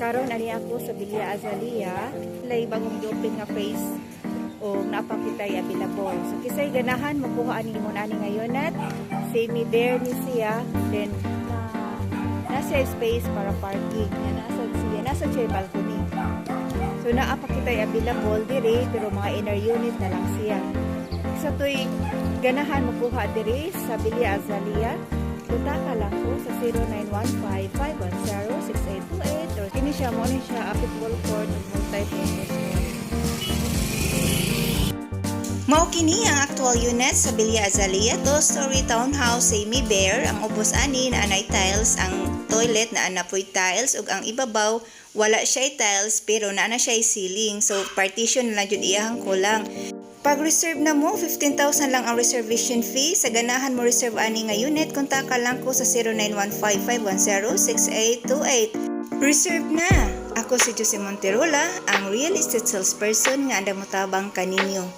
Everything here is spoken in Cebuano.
Karon ani ako sa Villa Azalea, lay bagong open nga phase o naa pa kitay available. So kisay ganahan mokuha ani mo ani nga unit, semi bare ni siya, then nasa space para parking. Yan, nasa siya balcony. So naa pa kitay available diri, pero mga inner unit na lang siya. Sa to'y ganahan mokuha diri sa Villa Azalea, kontaka lang ko sa 0915-510-6828 or kini siya, mo ni siya pickleball court ug multi-purpose hall. Mao kini ang actual unit sa Villa Azalea, two-story townhouse, semi-bare. Ang ubos ani naa nay tiles, ang toilet naa na po'y tiles ug ang ibabaw wala siya tiles pero naa na siya ceiling. So partition na lang jud iyahang kulang. Pag-reserve na mo, 15,000 lang ang reservation fee. Sa ganahan mo reserve ani nga unit, kontaka lang ko sa 0915-510-6828. Reserve na! Ako si Jose Monterola, ang real estate salesperson nga andam motabang kaninyo.